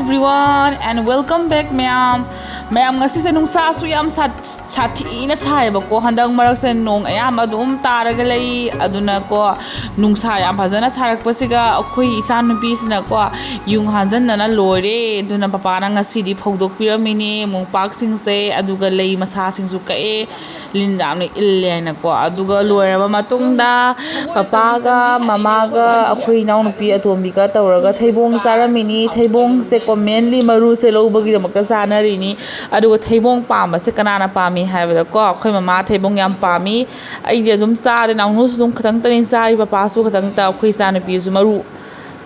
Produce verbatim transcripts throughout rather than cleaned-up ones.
Everyone and welcome back, ꯃꯌꯥꯝ꯫ ꯃꯌꯥꯝ, ꯉꯁꯤꯁꯦ ꯅꯨꯡꯁꯥꯁꯨ ꯌꯥꯝ ꯁꯥ-, ꯁꯥꯊꯤꯅ ꯁꯥꯏꯌꯦꯕꯀꯣ꯫ ꯍꯟꯗꯛ ꯃꯔꯛꯁꯦ ꯅꯣꯡ ꯑꯌꯥꯝꯕ ꯑꯗꯨꯝ ꯇꯥꯔꯒ ꯂꯩ꯫ ꯑꯗꯨꯅꯀꯣ, ꯅꯨꯡꯁꯥ ꯌꯥꯝ ꯐꯖꯅ ꯁꯥꯔꯛꯄꯁꯤꯒ ꯑꯩꯈꯣꯏ ꯏꯆꯥꯅꯨꯄꯤꯁꯤꯅꯀꯣ, ꯌꯨꯡ ꯍꯥꯟꯖꯟꯗꯅ ꯂꯣꯏꯔꯦ꯫ ꯑꯗꯨꯅ ꯄꯄꯥꯅ ꯉꯁꯤꯗꯤ ꯐꯧꯗꯣꯛꯄꯤꯔꯝꯃꯤꯅꯦ ꯃꯣꯝꯄꯥꯛꯁꯤꯡꯁꯦ, ꯑꯗꯨꯒ ꯂꯩ ꯃꯁꯥꯁꯤꯡꯁꯨ ꯀꯛꯑꯦ꯫ ꯂꯤꯟ ꯌꯥꯝꯅ ꯏꯜꯂꯦ ꯍꯥꯏꯅꯀꯣ꯫ ꯑꯗꯨꯒ ꯂꯣꯏꯔꯕ ꯃꯇꯨꯡꯗ ꯄꯄꯥꯒ ꯃꯃꯥꯒ ꯑꯩꯈꯣꯏ ꯏꯅꯥꯎꯅꯨꯄꯤ ꯑꯇꯣꯝꯕꯤꯒ ꯇꯧꯔꯒ ꯊꯩꯕꯣꯡ ꯆꯥꯔꯝꯃꯤꯅꯤ꯫ ꯊꯩꯕꯣꯡꯁꯦ commonly ꯃꯔꯨꯁꯦ ꯂꯧꯕꯒꯤꯗꯃꯛꯇ ꯆꯥꯅꯔꯤꯅꯤ꯫ ꯑꯗꯨꯒ ꯊꯩꯕꯣꯡ ꯄꯥꯝꯕꯁꯦ ꯀꯅꯥꯅ ꯄꯥꯝꯃꯤ ꯍꯥꯏꯕꯗꯀꯣ, ꯑꯩꯈꯣꯏ ꯃꯃꯥ ꯊꯩꯕꯣꯡ ꯌꯥꯝ ꯄꯥꯝꯃꯤ꯫ ꯑꯩꯗꯤ ꯑꯗꯨꯝ ꯆꯥꯔꯦ, ꯅꯥꯎꯅꯨꯁꯨ ꯑꯗꯨꯝ ꯈꯤꯇꯪꯇꯅꯤ ꯆꯥꯔꯤ, ꯄꯄꯥꯁꯨ ꯈꯤꯇꯪꯇ, ꯑꯩꯈꯣꯏ ꯏꯆꯥꯅꯨꯄꯤꯁꯨ ꯃꯔꯨ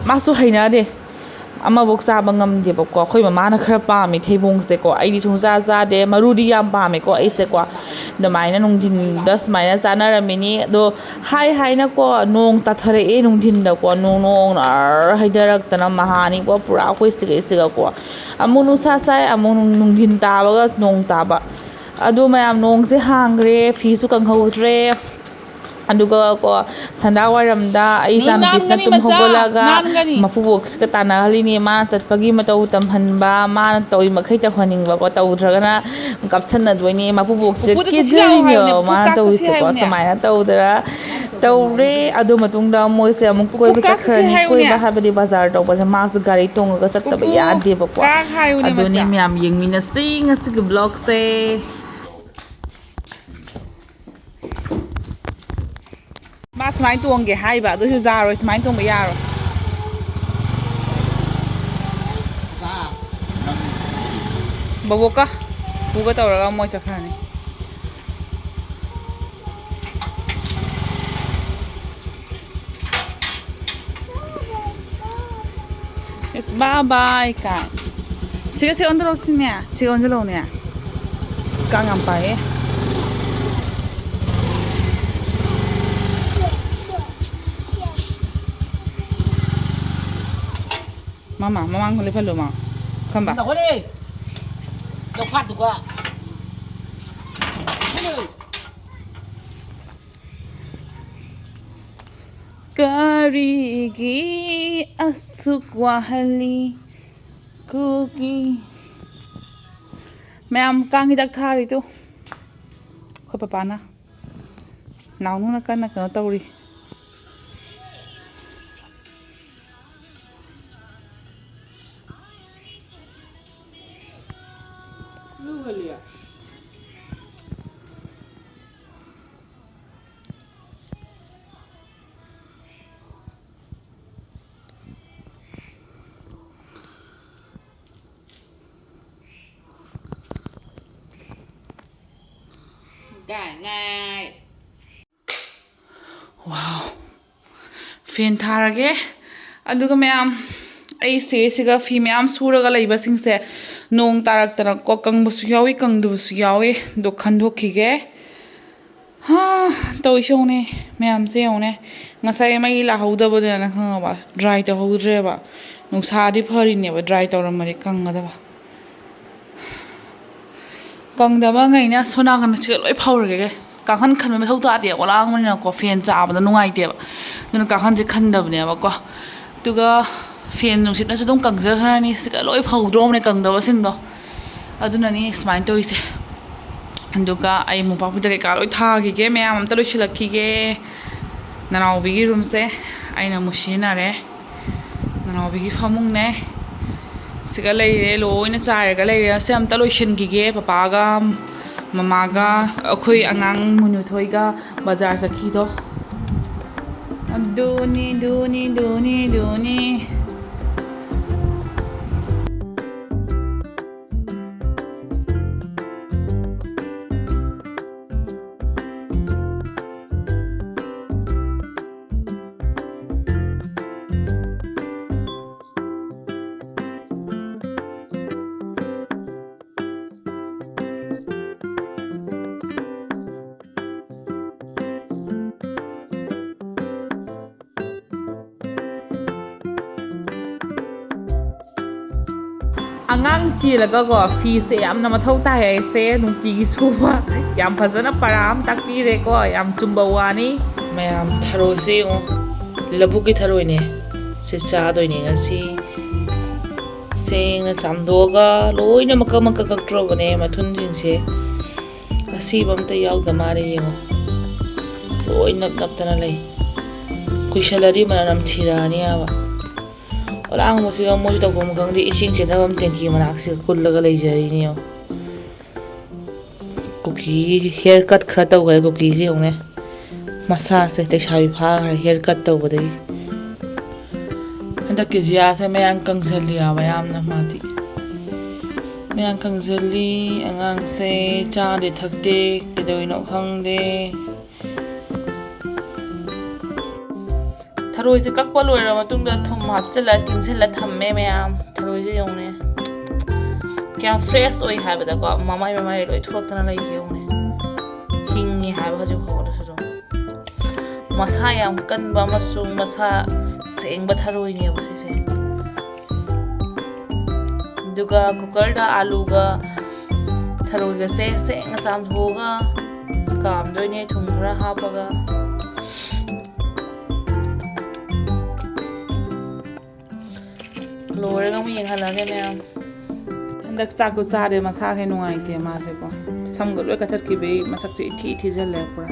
ꯃꯥꯁꯨ ꯍꯩꯅꯗꯦ꯫ ꯑꯃꯐꯧ ꯆꯥꯕ ꯉꯝꯗꯦꯕꯀꯣ꯫ ꯑꯩꯈꯣꯏ ꯃꯃꯥꯅ ꯈꯔ ꯄꯥꯝꯃꯤ ꯊꯩꯕꯣꯡꯁꯦꯀꯣ꯫ ꯑꯩꯗꯤ ꯁꯨꯡꯆꯥ ꯆꯥꯗꯦ꯫ ꯃꯔꯨꯗꯤ ꯌꯥꯝ ꯄꯥꯝꯃꯦꯀꯣ ꯑꯩꯁꯦꯀꯣ꯫ ꯑꯗꯨꯃꯥꯏꯅ ꯅꯨꯡꯊꯤꯟꯗ ꯁꯨꯃꯥꯏꯅ ꯆꯥꯅꯔꯝꯃꯤꯅꯤ꯫ ꯑꯗꯣ ꯍꯥꯏ ꯍꯥꯏꯅꯀꯣ, ꯅꯣꯡ ꯇꯥꯊꯔꯛꯑꯦ ꯅꯨꯡꯊꯤꯟꯗꯀꯣ꯫ ꯅꯣꯡ, ꯅꯣꯡꯅ ꯑꯔ ꯍꯩꯊꯔꯛꯇꯅ ꯃꯍꯥꯅꯤꯀꯣ ꯄꯨꯔꯥ ꯑꯩꯈꯣꯏ ꯁꯤꯒꯩ ꯁꯤꯒꯀꯣ꯫ ꯑꯃꯨꯛ ꯅꯨꯡꯁꯥ ꯁꯥꯏ, ꯑꯃꯨꯛ ꯅꯨꯡ-, ꯅꯨꯡꯊꯤꯟ ꯇꯥꯕꯒ ꯅꯣꯡ ꯇꯥꯕ꯫ ꯑꯗꯨ ꯃꯌꯥꯝ, ꯅꯣꯡꯁꯦ ꯍꯥꯡꯈ꯭ꯔꯦ, ꯐꯤꯁꯨ ꯀꯪꯍꯧꯗ꯭ꯔꯦ꯫ ꯑꯗꯨꯒ ꯀꯣ, ꯁꯟꯗꯥ ꯋꯥꯏꯔꯝꯗ ꯑꯩ ꯏꯆꯥꯅꯨꯄꯤꯁꯤꯅ ꯅꯥꯟꯒꯅꯤ ꯇꯨꯝ ꯃꯆꯥ, ꯍꯧꯒꯠꯂꯒ ꯅꯥꯟꯒꯅꯤ꯫ ꯃꯄꯨꯕꯣꯛꯁꯤꯒ ꯇꯥꯟꯅꯍꯜꯂꯤꯅꯤ꯫ ꯃꯥꯅ ꯆꯠꯄꯒꯤ ꯃꯇꯧ ꯇꯝꯍꯟꯕ, ꯃꯥꯅ ꯇꯧꯔꯤ ꯃꯈꯩ ꯇꯧꯍꯟꯅꯤꯡꯕꯀꯣ, ꯇꯧꯗ꯭ꯔꯒꯅ ꯀꯥꯞꯁꯟꯅꯗꯣꯏꯅꯤ꯫ ꯃꯄꯨꯕꯣꯛꯁꯦ ꯄꯨꯄꯨꯗ ꯆꯠꯁꯤ ꯂꯥꯛꯑꯣ ꯀꯦꯖꯔꯤꯅꯦ ꯍꯥꯏꯌꯨꯅꯦ, ꯄꯨꯄꯨ ꯃꯥꯅ ꯀꯥꯛ ꯆꯠꯁꯤ ꯇꯧꯔꯤꯁꯦꯀꯣ꯫ ꯍꯥꯏꯌꯨꯅꯦ꯫ ꯁꯨꯃꯥꯏꯅ ꯇꯧꯗꯅ ꯇꯧꯔꯦ꯫ ꯑꯗꯨ ꯃꯇꯨꯡꯗ ꯃꯣꯏꯁꯦ ꯑꯃꯨꯛ ꯄꯨꯄꯨ ꯀꯣꯏꯕ ꯀꯥꯛ ꯆꯠꯁꯤ ꯆꯠꯈ꯭ꯔꯅꯤ꯫ ꯍꯥꯏꯌꯨꯅꯦ꯫ ꯀꯣꯏꯕ ꯍꯥꯏꯕꯗꯤ ꯕꯖꯥꯔ ꯇꯧꯕꯁꯦ꯫ ꯃꯥꯁꯨ ꯒꯥꯔꯤ ꯇꯣꯡꯉꯒ ꯆꯠꯇꯕ ꯄꯨꯄꯨ, ꯌꯥꯗꯦꯕꯀꯣ꯫ ꯀꯥꯛ ꯍꯥꯏꯌꯨꯅꯦ ꯑꯗꯨꯅꯤ ꯃꯆꯥ꯫ ꯃꯌꯥꯝ, ꯌꯦꯡꯃꯤꯟꯅꯁꯤ ꯉꯁꯤꯒꯤ vlogꯁꯦ꯫ ꯃꯥ ꯁꯨꯃꯥꯏꯅ ꯇꯣꯡꯒꯦ ꯍꯥꯏꯕ, ꯑꯗꯨꯁꯨ ꯌꯥꯔꯣꯏ, ꯁꯨꯃꯥꯏꯅ ꯇꯣꯡꯕ ꯌꯥꯔꯣꯏ꯫ ꯕꯣꯕꯣꯛꯀ ꯄꯨꯒ ꯇꯧꯔꯒ ꯃꯣꯏ ꯆꯠꯈ꯭ꯔꯅꯤ꯫ ꯏꯁ, bye bye ꯀꯥꯏ꯫ ꯁꯤꯒ ꯁꯤ ꯑꯣꯟꯊꯣꯔꯛꯑꯣ ꯁꯤꯅꯦ꯫ ꯁꯤꯒ ꯑꯣꯟꯁꯤꯜꯂꯛꯑꯣꯅꯦ꯫ ꯑꯁ, ꯀꯥꯡ ꯌꯥꯝ ꯄꯥꯏꯌꯦ꯫ ꯃꯃꯥ, ꯃꯃꯥꯡꯗ ꯂꯦꯞꯍꯜꯂꯣ, ꯃꯥ꯫ ꯈꯝꯕ꯫ ꯇꯧꯍꯜꯂꯦ꯫ ꯂꯧꯈꯥꯠꯇꯨꯒ꯫ ꯀꯔꯤꯒꯤ ꯑꯁꯨꯛ ꯋꯥꯍꯜꯂꯤ? ꯀꯨꯀꯤ꯫ ꯃꯌꯥꯝ ꯀꯥꯡ ꯍꯤꯗꯥꯛ ꯊꯥꯔꯤꯗꯨ ꯑꯩꯈꯣꯏ ꯄꯄꯥꯅ꯫ ꯅꯥꯎꯅꯨꯅ ꯀꯟꯅ ꯀꯩꯅꯣ ꯇꯧꯔꯤ꯫ Good night. Wow. ꯐꯦꯟ ꯊꯥꯔꯒꯦ꯫ ꯑꯗꯨꯒ ꯃꯌꯥꯝ, ꯑꯩꯁꯦ ꯁꯤꯒ ꯐꯤ ꯃꯌꯥꯝ ꯁꯨꯔꯒ ꯂꯩꯕꯁꯤꯡꯁꯦ ꯅꯣꯡ ꯇꯥꯔꯛꯇꯅ ꯀꯣ ꯀꯪꯕꯁꯨ ꯌꯥꯎꯏ, ꯀꯪꯗꯕꯁꯨ ꯌꯥꯎꯏ꯫ ꯑꯗꯣ ꯈꯟꯗꯣꯛꯈꯤꯒꯦ꯫ ꯍꯥ, ꯇꯧꯔꯤꯁꯦ ꯌꯦꯡꯉꯨꯅꯦ, ꯃꯌꯥꯝꯁꯦ ꯌꯦꯡꯉꯨꯅꯦ꯫ ꯉꯁꯥꯏ ꯃꯩ ꯂꯥꯛꯍꯧꯗꯕꯗꯨꯅ ꯈꯪꯉꯕ, ꯗ꯭ꯔꯥꯏ ꯇꯧꯍꯧꯗ꯭ꯔꯦꯕ꯫ ꯅꯨꯡꯁꯥꯗꯤ ꯐꯔꯤꯅꯦꯕ, ꯗ꯭ꯔꯥꯏ ꯇꯧꯔꯝꯃꯗꯤ ꯀꯪꯒꯗꯕ꯫ ꯀꯪꯗꯕꯉꯩꯅ ꯁꯣꯝ ꯅꯥꯀꯟꯗ ꯁꯤꯒ ꯂꯣꯏ ꯐꯧꯔꯒꯦ꯫ ꯀꯥꯡꯈꯟ ꯈꯟꯕ ꯃꯊꯧ ꯇꯥꯗꯦ, ꯑꯣꯂꯥꯡꯕꯅꯤꯅꯀꯣ, ꯐꯦꯟ ꯆꯥꯕꯗ ꯅꯨꯡꯉꯥꯏꯇꯦꯕ꯫ ꯑꯗꯨꯅ ꯀꯥꯡꯈꯟꯁꯦ ꯈꯟꯗꯕꯅꯦꯕꯀꯣ꯫ ꯑꯗꯨꯒ ꯐꯦꯟ ꯅꯨꯡꯁꯤꯠꯅꯁꯨ ꯑꯗꯨꯝ ꯀꯪꯖꯈ꯭ꯔꯅꯤ꯫ ꯁꯤꯒ ꯂꯣꯏ ꯐꯧꯗ꯭ꯔꯣꯕꯅꯦ ꯀꯪꯗꯕꯁꯤꯡꯗꯣ꯫ ꯑꯗꯨꯅꯅꯤ ꯁꯨꯃꯥꯏꯅ ꯇꯧꯔꯤꯁꯦ꯫ ꯑꯗꯨꯒ ꯑꯩ ꯃꯣꯝꯄꯥꯛꯐꯤꯗꯛ ꯀꯩꯀꯥ ꯂꯣꯏ ꯊꯥꯈꯤꯒꯦ, ꯃꯌꯥꯝ ꯑꯝꯇ ꯂꯣꯏꯁꯤꯜꯂꯛꯈꯤꯒꯦ꯫ ꯅꯅꯥꯎꯕꯤꯒꯤ ꯔꯨꯝꯁꯦ ꯑꯩꯅ ꯑꯃꯨꯛ ꯁꯤꯖꯤꯟꯅꯔꯦ꯫ ꯅꯅꯥꯎꯕꯤꯒꯤ ꯐꯃꯨꯡꯅꯦ꯫ ꯁꯤꯒ ꯂꯩꯔꯦ, ꯂꯣꯏꯅ ꯆꯥꯏꯔꯒ ꯂꯩꯔꯦ꯫ ꯑꯁꯤ ꯑꯝꯇ ꯂꯣꯏꯁꯤꯟꯈꯤꯒꯦ꯫ ꯄꯄꯥꯒ ꯃꯃꯥꯒ ꯑꯩꯈꯣꯏ ꯑꯉꯥꯡ ꯃꯨꯅꯨꯊꯣꯏꯒ ꯕꯖꯥꯔ ꯆꯠꯈꯤꯗꯣ꯫ ꯑꯗꯨꯅꯤ, ꯑꯗꯨꯅꯤ, ꯑꯗꯨꯅꯤ, ꯑꯗꯨꯅꯤ꯫ ꯑꯉꯥꯡ ꯆꯦꯜꯂꯒꯀꯣ, ꯐꯤꯁꯦ ꯌꯥꯝꯅ ꯃꯊꯧ ꯇꯥꯏ ꯍꯥꯏꯁꯦ, ꯅꯨꯡꯇꯤꯒꯤ ꯁꯨꯕ꯫ ꯌꯥꯝ ꯐꯖꯅ ꯄꯔꯥ ꯑꯃ ꯇꯥꯛꯄꯤꯔꯦꯀꯣ, ꯌꯥꯝ ꯆꯨꯝꯕ ꯋꯥꯅꯤ꯫ ꯃꯌꯥꯝ, ꯊꯔꯣꯏꯁꯦ ꯌꯦꯡꯉꯣ, ꯂꯧꯕꯨꯛꯀꯤ ꯊꯔꯣꯏꯅꯦ꯫ ꯁꯤ ꯆꯥꯗꯣꯏꯅꯦ ꯉꯁꯤ꯫ ꯁꯦꯡꯅ ꯆꯥꯝꯊꯣꯛꯑꯒ ꯂꯣꯏꯅ ꯃꯀꯛ ꯃꯀꯛ ꯀꯛꯇ꯭ꯔꯣꯕꯅꯦ ꯃꯊꯨꯟꯁꯤꯡꯁꯦ꯫ ꯑꯁꯤꯕ ꯑꯝꯇ ꯌꯥꯎꯗ ꯃꯥꯜꯂꯦ, ꯌꯦꯡꯉꯣ꯫ ꯂꯣꯏ ꯅꯞ ꯅꯞꯇꯅ ꯂꯩ꯫ ꯀꯨꯏꯁꯜꯂꯗꯤ ꯃꯅꯝ ꯅꯝꯊꯤꯔꯛꯑꯅꯤ ꯍꯥꯏꯕ꯫ ꯑꯣꯂꯥꯡꯕꯁꯤꯒ ꯃꯣꯏꯁꯨ ꯇꯧꯐꯝ ꯈꯪꯗꯦ, ꯏꯁꯤꯡ ꯆꯦꯟꯅꯐꯝ ꯇꯦꯡꯀꯤ ꯃꯅꯥꯛꯁꯤꯒ ꯀꯨꯜꯂꯒ ꯂꯩꯖꯔꯤꯅꯤ, ꯌꯦꯡꯉꯣ꯫ ꯀꯨꯀꯤ ꯍꯤꯌꯔ ꯀꯠ ꯈꯔ ꯇꯧꯈ꯭ꯔꯦ ꯀꯨꯀꯤꯁꯦ, ꯌꯦꯡꯉꯨꯅꯦ꯫ ꯃꯁꯥꯁꯦ ꯂꯩꯁꯥꯕꯤ ꯐꯥꯈ꯭ꯔꯦ ꯍꯤꯌꯔ ꯀꯠ ꯇꯧꯕꯗꯒꯤ꯫ ꯍꯟꯗꯛꯀꯤ ꯖꯤꯌꯥꯁꯦ ꯃꯌꯥꯡ ꯀꯪꯁꯤꯜꯂꯤ ꯍꯥꯏꯕ ꯌꯥꯝꯅ ꯃꯥꯗꯤ꯫ ꯃꯌꯥꯡ ꯀꯪꯁꯤꯜꯂꯤ꯫ ꯑꯉꯥꯡꯁꯦ ꯆꯥꯗꯦ ꯊꯛꯇꯦ, ꯀꯩꯗꯧꯔꯤꯅꯣ ꯈꯪꯗꯦ꯫ ꯊꯔꯣꯏꯁꯦ ꯀꯛꯄ ꯂꯣꯏꯔꯕ ꯃꯇꯨꯡꯗ ꯊꯨꯝ ꯍꯥꯞꯆꯤꯜꯂ ꯇꯤꯡꯁꯤꯜꯂ ꯊꯝꯃꯦ ꯃꯌꯥꯝ꯫ ꯊꯔꯣꯏꯁꯦ ꯌꯦꯡꯉꯨꯅꯦ, ꯀꯌꯥꯝ ꯐ꯭ꯔꯦꯁ ꯑꯣꯏ ꯍꯥꯏꯕꯗꯀꯣ꯫ ꯃꯃꯥꯏ ꯃꯃꯥꯏ ꯂꯣꯏ ꯊꯣꯛꯇꯅ ꯂꯩ ꯌꯦꯡꯉꯨꯅꯦ꯫ ꯍꯤꯡꯉꯤ ꯍꯥꯏꯕ ꯍꯧꯖꯤꯛ ꯐꯥꯎꯕꯗꯁꯨ ꯑꯗꯨꯝ꯫ ꯃꯁꯥ ꯌꯥꯝ ꯀꯟꯕ ꯑꯃꯁꯨꯡ ꯃꯁꯥ ꯁꯦꯡꯕ ꯊꯔꯣꯏꯅꯦꯕ ꯁꯤꯁꯦ꯫ ꯑꯗꯨꯒ ꯀꯨꯀꯔꯗ ꯑꯥꯂꯨꯒ ꯊꯔꯣꯏꯒꯁꯦ ꯁꯦꯡꯅ ꯆꯥꯝꯊꯣꯛꯑꯒ ꯀꯥꯝꯗꯣꯏꯅꯦ, ꯊꯨꯝ ꯈꯔ ꯍꯥꯞꯄꯒ꯫ ꯂꯣꯏꯔꯒ ꯑꯃꯨꯛ ꯌꯦꯡꯍꯜꯂꯛꯑꯒꯦ ꯃꯌꯥꯝ꯫ ꯍꯟꯗꯛ ꯆꯥꯛꯇꯣ ꯆꯥꯗꯦ, ꯃꯁꯥꯁꯦ ꯅꯨꯡꯉꯥꯏꯇꯦ ꯃꯥꯁꯦꯀꯣ꯫ ꯁꯝꯒ ꯂꯣꯏ ꯀꯛꯊꯠꯈꯤꯕꯩ ꯃꯁꯛꯁꯦ ꯏꯊꯤ ꯊꯤꯖꯤꯜꯂꯦ ꯄꯨꯔꯥ꯫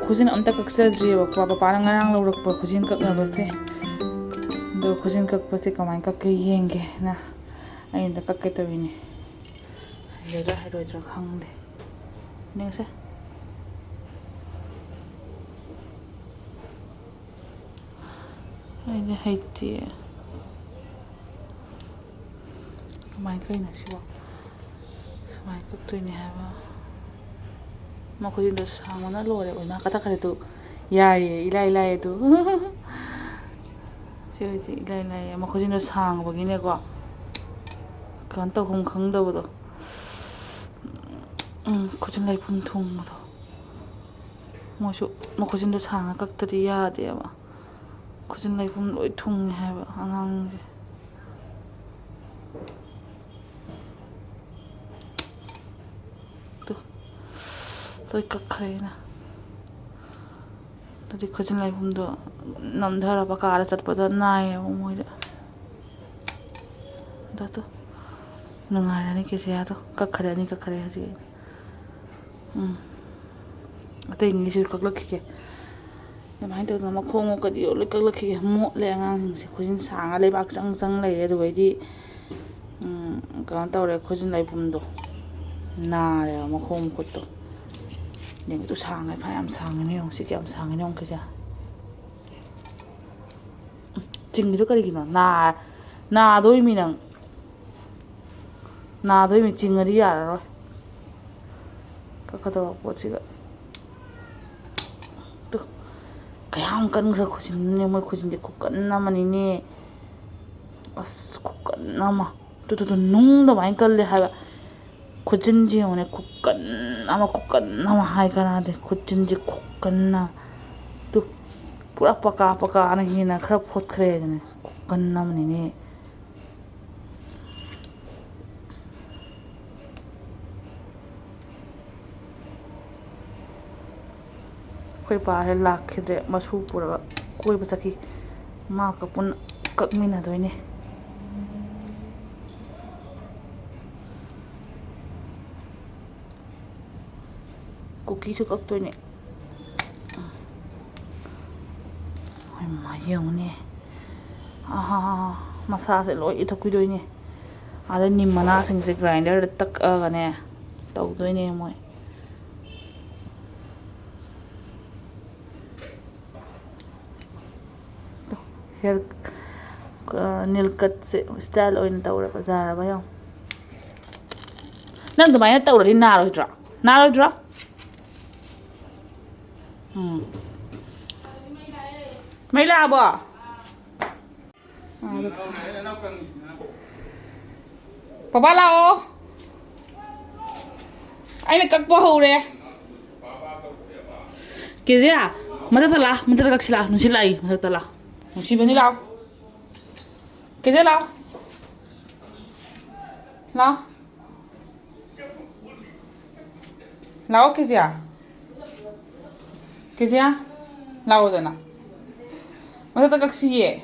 ꯈꯨꯖꯤꯟ ꯑꯝꯇ ꯀꯛꯆꯗ꯭ꯔꯤꯑꯕꯀꯣ, ꯄꯄꯥꯅ ꯉꯔꯥꯡ ꯂꯧꯔꯛꯄ ꯈꯨꯖꯤꯟ ꯀꯛꯅꯕꯁꯦ꯫ ꯑꯗꯣ ꯈꯨꯖꯤꯟ ꯀꯛꯄꯁꯦ ꯀꯃꯥꯏꯅ ꯀꯛꯀꯦ ꯌꯦꯡꯒꯦꯅ ꯑꯩ ꯑꯝꯇ ꯀꯛꯀꯦ ꯇꯧꯔꯤꯅꯦ꯫ ꯍꯩꯒꯗ꯭ꯔꯥ ꯍꯩꯔꯣꯏꯗ꯭ꯔꯥ ꯈꯪꯗꯦ꯫ ꯌꯦꯡꯁꯦ꯫ ꯑꯩꯗꯤ ꯍꯩꯇꯦ꯫ ꯀꯃꯥꯏꯅ ꯀꯛꯏꯅꯣ ꯁꯤꯕꯣ? ꯁꯨꯃꯥꯏꯅ ꯀꯛꯇꯣꯏꯅꯦ ꯍꯥꯏꯕ꯫ ꯃꯈꯨꯖꯤꯟꯗꯣ ꯁꯥꯡꯕꯅ ꯂꯣꯏꯔꯦ꯫ ꯑꯣꯏꯃꯥ, ꯀꯛꯊꯠꯈ꯭ꯔꯦ ꯇꯨ꯫ ꯌꯥꯏꯌꯦ, ꯏꯂꯥꯏ ꯂꯥꯏꯌꯦ ꯇꯨ꯫ ꯁꯤ ꯑꯣꯏꯗꯤ ꯏꯂꯥꯏ ꯂꯥꯏꯌꯦ꯫ ꯃꯈꯨꯖꯤꯟꯗꯣ ꯁꯥꯡꯕꯒꯤꯅꯦꯀꯣ꯫ ꯀꯩꯅꯣ ꯇꯧꯐꯝ ꯈꯪꯗꯕꯗꯣ꯫ ꯎꯝ, ꯈꯨꯖꯤꯟ ꯂꯩꯐꯝ ꯊꯨꯡꯕꯗꯣ꯫ ꯃꯣꯏꯁꯨ ꯃꯈꯨꯖꯤꯟꯗꯣ ꯁꯥꯡꯅ ꯀꯛꯇꯗꯤ ꯌꯥꯗꯦꯕ꯫ ꯈꯨꯖꯤꯟ ꯂꯩꯐꯝ ꯂꯣꯏ ꯊꯨꯡꯉꯦ ꯍꯥꯏꯕ ꯑꯉꯥꯡꯁꯦ꯫ ꯇꯨ, ꯂꯣꯏ ꯀꯛꯈ꯭ꯔꯦ ꯑꯩꯅ꯫ ꯑꯗꯨꯗꯤ ꯈꯨꯖꯤꯟ ꯂꯩꯐꯝꯗꯣ ꯅꯝꯊꯔꯕ ꯀꯥꯗ ꯆꯠꯄꯗ ꯅꯥꯏꯌꯦꯕ ꯃꯣꯏꯗ꯫ ꯇꯣ, ꯇꯣ꯫ ꯅꯨꯡꯉꯥꯏꯔꯅꯤ ꯀꯦꯖꯤꯌꯥꯗꯣ꯫ ꯀꯛꯈꯔꯦ, ꯑꯅꯤ ꯀꯛꯈꯔꯦ ꯍꯧꯖꯤꯛ ꯑꯩꯅ꯫ ꯎꯝ꯫ ꯑꯇꯩ ꯑꯅꯤꯁꯤꯁꯨ ꯀꯛꯂꯛꯈꯤꯒꯦ꯫ ꯑꯗꯨꯃꯥꯏꯅ ꯇꯧꯗꯅ ꯃꯈꯣꯡ ꯃꯈꯨꯠ ꯂꯣꯏ ꯀꯛꯂꯛꯈꯤꯒꯦ꯫ ꯃꯣꯠꯂꯦ ꯑꯉꯥꯡꯁꯤꯡꯁꯦ꯫ ꯈꯨꯖꯤꯟ ꯁꯥꯡꯉ ꯂꯩꯕꯥꯛ ꯆꯪ ꯆꯪ ꯂꯩꯔꯦ꯫ ꯑꯗꯨꯒꯩꯗꯤ, ꯎꯝ, ꯀꯩꯅꯣ ꯇꯧꯔꯦ, ꯈꯨꯖꯤꯟ ꯂꯩꯐꯝꯗꯣ ꯅꯥꯔꯦꯕ ꯃꯈꯣꯡ ꯃꯈꯨꯠꯇꯣ꯫ ꯌꯦꯡꯉꯨ, ꯑꯗꯨ ꯁꯥꯡꯉꯦ, ꯐꯅꯌꯥꯝ ꯁꯥꯡꯉꯤꯅꯦ ꯌꯦꯡꯉꯨ꯫ ꯁꯤ ꯀꯌꯥꯝ ꯁꯥꯡꯉꯤꯅꯣ ꯌꯦꯡꯉꯨ ꯀꯦꯖꯤꯌꯥ꯫ ꯆꯤꯡꯉꯤꯗꯣ ꯀꯔꯤꯒꯤꯅꯣ? ꯅꯥ-, ꯅꯥꯗꯣꯏꯃꯤ ꯅꯪ꯫ ꯅꯥꯗꯣꯏꯃꯤ, ꯆꯤꯡꯉꯗꯤ ꯌꯥꯔꯔꯣꯏ꯫ ꯀꯛꯀꯗꯕ ꯄꯣꯠꯁꯤꯒ꯫ ꯇꯨ, ꯀꯌꯥꯝ ꯀꯟꯈ꯭ꯔ ꯈꯨꯖꯤꯟꯅꯣꯅꯦ, ꯃꯣꯏ ꯈꯨꯖꯤꯟꯗꯤ ꯈꯨꯀꯟ ꯑꯃꯅꯤꯅꯦ꯫ ꯑꯁ, ꯈꯨꯀꯟ ꯑꯃ꯫ ꯇꯨ, ꯇꯨ, ꯇꯨ, ꯅꯨꯡ ꯑꯗꯨꯃꯥꯏꯅ ꯀꯜꯂꯦ ꯍꯥꯏꯕ꯫ ꯈꯨꯖꯤꯟꯁꯦ ꯌꯦꯡꯉꯨꯅꯦ, ꯈꯨꯀꯟ ꯑꯃ, ꯈꯨꯀꯟ ꯑꯃ ꯍꯥꯏ ꯀꯥꯟꯅꯗꯦ꯫ ꯈꯨꯖꯤꯟꯁꯦ ꯈꯨꯀꯟ ꯑꯃ꯫ ꯇꯨ, ꯄꯨꯔꯥ ꯄꯀꯥ ꯄꯀꯥꯅ ꯍꯦꯟꯅ ꯈꯔ ꯐꯣꯠꯈ꯭ꯔꯦ ꯑꯗꯨꯅꯦ꯫ ꯈꯨꯀꯟ ꯑꯃꯅꯤꯅꯦ꯫ ꯑꯩꯈꯣꯏ ꯄꯥꯁꯦ ꯂꯥꯛꯈꯤꯗ꯭ꯔꯦ, ꯃꯁꯨ ꯄꯨꯔꯒ ꯀꯣꯏꯕ ꯆꯠꯈꯤ꯫ ꯃꯥꯒ ꯄꯨꯟꯅ ꯀꯛꯃꯤꯟꯅꯗꯣꯏꯅꯦ꯫ ꯀꯨꯀꯤꯁꯨ ꯀꯛꯇꯣꯏꯅꯦ꯫ ꯍꯣꯏ ꯃꯥ, ꯌꯦꯡꯉꯨꯅꯦ꯫ ꯑꯍꯥ, ꯃꯁꯥꯁꯦ ꯂꯣꯏ ꯏꯊꯣꯛꯄꯤꯗꯣꯏꯅꯦ꯫ ꯑꯗ ꯅꯤꯝ ꯃꯅꯥꯁꯤꯡꯁꯦ ꯒ꯭ꯔꯥꯏꯟꯗꯔꯗ ꯇꯛꯑꯒꯅꯦ ꯇꯧꯗꯣꯏꯅꯦ ꯃꯣꯏ꯫ ꯍꯤꯌꯔ, ꯑ, ꯅꯤꯜ ꯀꯠꯁꯦ ꯏꯁꯇꯥꯏꯜ ꯑꯣꯏꯅ ꯇꯧꯔꯕ, ꯌꯥꯔꯕ ꯌꯦꯡꯉꯣ꯫ ꯅꯪ ꯑꯗꯨꯃꯥꯏꯅ ꯇꯧꯔꯗꯤ ꯅꯥꯔꯣꯏꯗ꯭ꯔꯣ? ꯅꯥꯔꯣꯏꯗ꯭ꯔꯣ? ꯎꯝ꯫ ꯃꯩ ꯂꯥꯛꯑꯕꯣ? ꯑꯥꯗ ꯊꯥ-, ꯄꯄꯥ ꯂꯥꯛꯑꯣ꯫ ꯑꯩꯅ ꯀꯛꯄ ꯍꯧꯔꯦ꯫ ꯀꯦꯖꯤꯌꯥ, ꯃꯊꯛꯇ ꯂꯥ, ꯃꯊꯛꯇ ꯀꯛꯁꯤ ꯂꯥ, ꯅꯨꯡꯁꯤꯠ ꯂꯥꯛꯏ, ꯃꯊꯛꯇ ꯂꯥ꯫ ꯅꯨꯡꯁꯤꯕꯅꯤ, ꯂꯥꯎ꯫ ꯀꯦꯖꯤꯌꯥ, ꯂꯥꯎ꯫ ꯂꯥꯎ꯫ ꯂꯥꯎ, ꯀꯦꯖꯤꯌꯥ꯫ ꯀꯦꯖꯤꯌꯥ, ꯂꯥꯎꯗꯅ꯫ ꯃꯊꯛꯇ ꯀꯛꯁꯤꯌꯦ꯫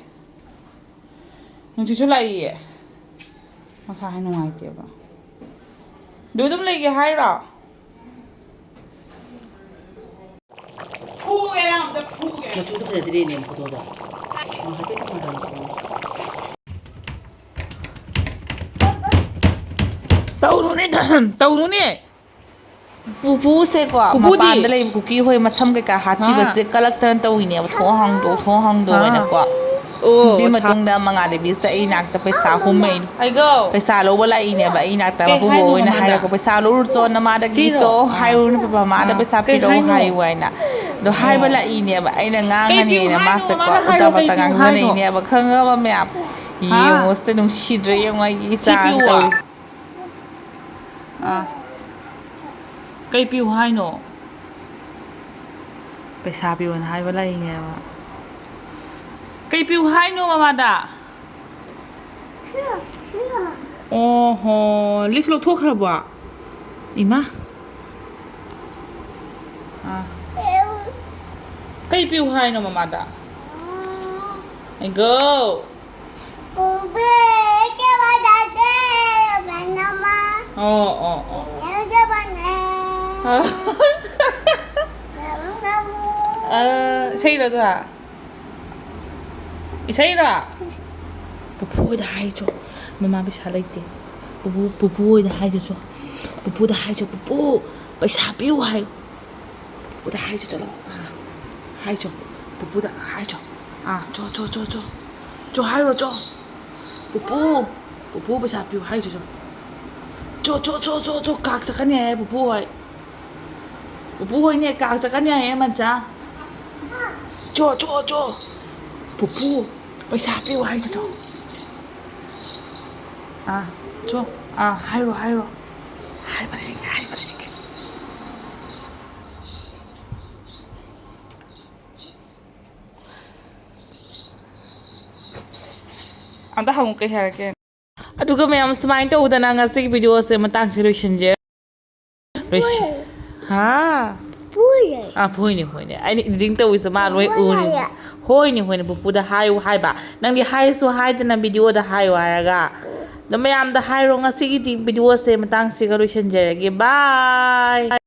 ꯅꯨꯡꯁꯤꯠꯁꯨ ꯂꯥꯛꯏꯌꯦ꯫ ꯃꯁꯥ ꯍꯥꯏ ꯅꯨꯡꯉꯥꯏꯇꯦꯕ꯫ ꯑꯗꯨ ꯑꯗꯨꯝ ꯂꯩꯒꯦ ꯍꯥꯏꯔꯣ? ꯐꯨꯒꯦ ꯅꯪ ꯑꯝꯇ ꯐꯨꯒꯦ꯫ ꯃꯆꯨꯗꯣ ꯐꯖꯗ꯭ꯔꯦꯅꯦ ꯐꯣꯇꯣꯗꯣ꯫ ꯑ, ꯍꯥꯏꯐꯦꯠꯇꯪ ꯃꯥꯟꯅꯔꯝꯕꯅꯦ꯫ ꯇꯧꯅꯨꯅꯦ, ꯇꯧꯅꯨꯅꯦ꯫ ꯄꯨꯄꯨꯁꯦꯀꯣ, ꯄꯨꯄꯨꯗꯤ? ꯃꯄꯥꯟꯗ ꯂꯩꯕ ꯀꯨꯀꯤ ꯍꯣꯏ ꯃꯁꯝ ꯀꯩꯀꯥ ꯍꯥꯠꯈꯤꯕꯁꯦ ꯍꯥ꯫ ꯀꯂꯛꯇꯅ ꯇꯧꯋꯤꯅꯦꯕ, ꯊꯣꯡ ꯍꯥꯡꯗꯣꯛ, ꯊꯣꯡ ꯍꯥꯡꯗꯣꯛ ꯍꯥ꯫ ꯍꯥꯏꯅꯀꯣ꯫ ꯑꯣ, ꯑꯗꯨꯏ ꯊꯥ- ꯃꯇꯨꯡꯗ ꯃꯉꯥꯂꯩꯕꯤꯁꯦ ꯑꯩ ꯅꯥꯛꯇ ꯄꯩꯁꯥ ꯍꯨꯝꯃꯩ-, ꯑꯩꯒꯣ꯫ ꯄꯩꯁꯥ ꯂꯧꯕ ꯂꯥꯛꯏꯅꯦꯕ ꯑꯩ ꯅꯥꯛꯇ꯫ ꯀꯩ ꯃꯄꯨꯕꯣꯛ ꯍꯥꯏꯅꯣ ꯍꯣꯏꯅ ꯃꯃꯥꯗ? ꯍꯥꯏꯔꯛꯄ, "ꯄꯩꯁꯥ ꯂꯧꯔꯨꯆꯣ, ꯅꯃꯥꯗꯒꯤ ꯁꯤꯔꯣ? ꯆꯣ ꯑꯥ꯫ ꯍꯥꯏꯔꯨꯅꯨ, ꯕꯕꯥ, ꯃꯥꯗ ꯑꯥ꯫ ꯄꯩꯁꯥ ꯀꯩ ꯄꯤꯔꯛꯎ ꯍꯥꯏꯅꯣ? ꯍꯥꯏꯌꯨ" ꯍꯥꯏꯅ꯫ ꯑꯗꯣ ꯍꯥꯏꯕ ꯑꯣ꯫ ꯂꯥꯛꯏꯅꯦꯕ ꯑꯩꯅ ꯀꯩ ꯄꯤꯌꯨ ꯉꯥꯡꯉꯅꯤꯅ ꯍꯥꯏꯅꯣ? ꯃꯥꯁꯦꯀꯣ ꯃꯃꯥꯅ ꯎꯜꯇꯥ ꯍꯥꯏꯔꯣ, ꯀꯩ ꯄꯜꯇꯥ ꯄꯤꯌꯨ ꯍꯥꯏꯅꯣ? ꯉꯥꯡꯖꯅꯩꯅꯦꯕ, ꯈꯪꯉꯕ ꯃꯌꯥꯝ꯫ ꯍꯥ? ꯌꯦꯡꯉꯣ ꯁꯤꯗ ꯅꯨꯡꯁꯤꯗ꯭ꯔꯥ ꯌꯦꯡꯉꯣ ꯑꯩꯒꯤ ꯁꯤ ꯏꯆꯥꯅ ꯄꯤꯌꯨ? ꯇꯧꯔꯤꯁꯦ꯫ ꯑꯥ꯫ ꯀꯩ ꯄꯤꯌꯨ ꯍꯥꯏꯅꯣ? ꯄꯩꯁꯥ ꯄꯤꯌꯣꯅ ꯍꯥꯏꯕ ꯂꯥꯛꯏꯅꯦꯕ꯫ ꯀꯩ ꯄꯤꯌꯨ ꯍꯥꯏꯅꯣ ꯃꯃꯥꯗ? ꯑꯣꯍꯣ, ꯂꯤꯛꯁ ꯂꯧꯊꯣꯛꯈ꯭ꯔꯕꯣ? ꯏꯃꯥ꯫ ꯑꯥ꯫ ꯀꯩ ꯄꯤꯌꯨ ꯍꯥꯏꯅꯣ ꯃꯃꯥꯗ? ꯑꯩꯒꯣ꯫ ꯄꯨꯕꯤ, ꯀꯦꯕ ꯆꯠꯁꯦ, ꯃꯦꯅꯃ꯫ ꯑꯣ, ꯑꯣ, ꯑꯣ꯫ ꯌꯦꯡꯖꯕꯅꯦ꯫ ꯑ꯫ ꯌꯦꯡꯖꯕꯅꯦ꯫ ꯑ, ꯏꯁꯩꯔꯣ ꯑꯗꯣ? ꯏꯁꯩꯔꯣ? ꯄꯨꯄꯨ ꯍꯣꯏꯗ ꯍꯥꯏꯆꯣ꯫ ꯃꯃꯥ ꯄꯩꯁꯥ ꯂꯩꯇꯦ꯫ ꯄꯨꯄꯨ, ꯄꯨꯄꯨ ꯍꯣꯏꯗ ꯍꯥꯏꯆꯣ ꯆꯣ꯫ ꯄꯨꯄꯨꯗ ꯍꯥꯏꯆꯣ, "ꯄꯨꯄꯨ, ꯄꯩꯁꯥ ꯄꯤꯌꯨ" ꯍꯥꯏꯌꯨ꯫ ꯄꯨꯄꯨꯗ ꯍꯥꯏꯆꯣ ꯆꯠꯂꯣ꯫ ꯑꯥ, ꯍꯥꯏꯆꯣ꯫ ꯄꯨꯄꯨꯗ ꯍꯥꯏꯆꯣ꯫ ꯑꯥ, ꯆꯣ, ꯆꯣ, ꯆꯣ, ꯆꯣ꯫ ꯆꯣ, ꯍꯥꯏꯔꯣ, ꯆꯣ꯫ "ꯄꯨꯄꯨ, ꯄꯨꯄꯨ, ꯄꯩꯁꯥ ꯄꯤꯌꯨ" ꯍꯥꯏꯆꯣ, ꯆꯣ꯫ ꯆꯣ, ꯆꯣ, ꯆꯣ, ꯆꯣ, ꯆꯣ, ꯀꯥꯛ ꯆꯠꯀꯅꯤ ꯍꯥꯏꯌꯦ ꯄꯨꯄꯨ ꯍꯣꯏ꯫ ꯄꯨꯄꯨ ꯍꯣꯏꯅꯦ, ꯀꯥꯛ ꯆꯠꯀꯅꯤ ꯍꯥꯏꯌꯦ, ꯃꯆꯥ꯫ ꯆꯣ, ꯆꯣ, ꯆꯣ꯫ ꯄꯨꯄꯨ, ꯄꯩꯁꯥ ꯄꯤꯌꯨ ꯍꯥꯏꯆꯣ, ꯆꯣ꯫ ꯑꯥ, ꯆꯣ꯫ ꯑꯥ, ꯍꯥꯏꯔꯣ, ꯍꯥꯏꯔꯣ꯫ ꯍꯥꯏꯕꯅꯦ, ꯍꯥꯏꯕꯅꯦ꯫ ꯑꯝꯇ ꯍꯪꯉꯨ, ꯀꯩ ꯍꯥꯏꯔꯛꯀꯦ? ꯑꯗꯨꯒ ꯃꯌꯥꯝ, ꯁꯨꯃꯥꯏꯅ ꯇꯧꯗꯅ ꯉꯁꯤꯒꯤ video ꯁꯦ ꯃꯇꯥꯡꯁꯤ ꯂꯣꯏꯁꯤꯟꯖꯦ꯫ ꯂꯣꯏꯁꯤ-, ꯍꯥ? ꯄꯨꯏꯌꯦ꯫ ꯑꯥ, ꯍꯣꯏꯅꯦ, ꯍꯣꯏꯅꯦ꯫ ꯑꯩꯅ editing ꯇꯧꯔꯤꯁꯦ ꯃꯥ ꯂꯣꯏ ꯎꯔꯤꯅꯦ꯫ ꯄꯨꯏꯌꯦ꯫ ꯍꯣꯏꯅꯦ, ꯍꯣꯏꯅꯦ, ꯄꯨꯄꯨꯗ ꯍꯥꯏꯌꯨ ꯍꯥꯏꯕ꯫ ꯅꯪꯗꯤ ꯍꯥꯏꯁꯨ ꯍꯥꯏꯗꯅ video ꯗ ꯍꯥꯏꯌꯨ ꯍꯥꯏꯔꯒ꯫ ꯑꯗꯣ ꯃꯌꯥꯝꯗ ꯍꯥꯏꯔꯣ, ꯉꯁꯤꯒꯤꯗꯤ ꯚꯤꯗꯤꯑꯣꯁꯦ ꯃꯇꯥꯡꯁꯤꯒ ꯂꯣꯏꯁꯤꯟꯖꯔꯒꯦ꯫ ꯕꯥꯏ꯫